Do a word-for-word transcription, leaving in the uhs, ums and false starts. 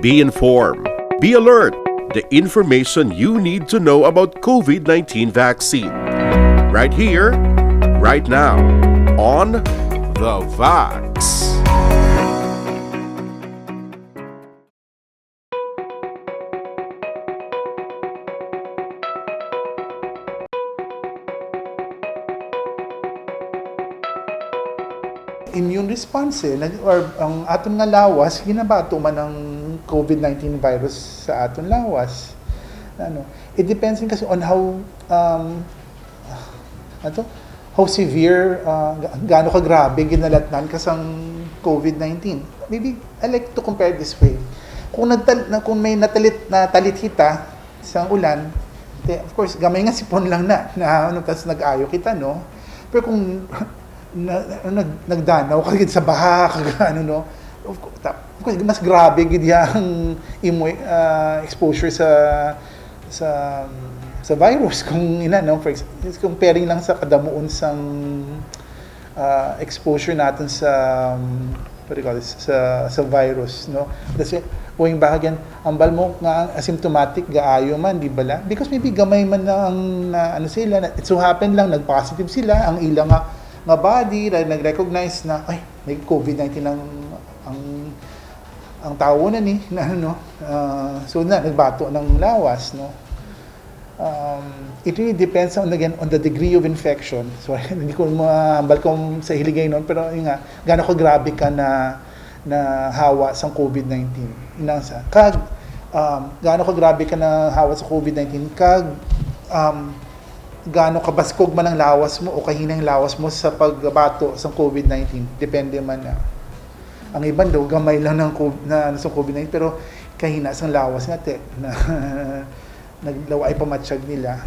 Be informed. Be alert. The information you need to know about COVID nineteen vaccine. Right here, right now, on The Vax. Immune response eh, nag- or ang aton nga lawas, ginabato man ang COVID nineteen virus sa aton lawas. Ano, it depends din kasi on how, um, ano to? How severe, uh, gaano ka grabe ginalatnan ka sang COVID nineteen. Maybe I like to compare this way. Kung nagtal na, kung may natalit natalit kita sa ulan, te, of course gamay nga sipon lang na, na ano, tas nag-ayo kita, no? Pero kung na, na, nag, nagdanaw ka gid sa baha kag ano, no? Of course, ta- of course mas grabe gid yang imo uh, exposure sa sa sa virus kung ina, no? For ex- comparing lang sa kadamuon sang uh, exposure natin sa um, what do you call this, sa sa virus, no? Kasi going back again, ambal mo nga asymptomatic gaayo man, di bala? Because maybe gamay man na ang na, ano sila, na, it so happen lang nag-positive sila, ang ila nga nga body na nag-recognize na ay may COVID nineteen ang ang ang tawo na ni na ano, ah, so na nagbato ng lawas, no? Um, it really depends on, again, on the degree of infection. So hindi ko mahambal kung sa Hiligaynon, pero yun nga, gaano ka grabe ka na na hawa sang COVID nineteen. Inang sa kag um, gaano ka grabe ka na hawa sa COVID nineteen, kag um, gaano kabaskog man ang lawas mo o kahinang lawas mo sa pagbato sa COVID nineteen. Depende man na. Ang iban daw gamay lang ng COVID, na ano sa COVID nineteen, pero kahina sang lawas nga te na naglaway pa matsyag nila.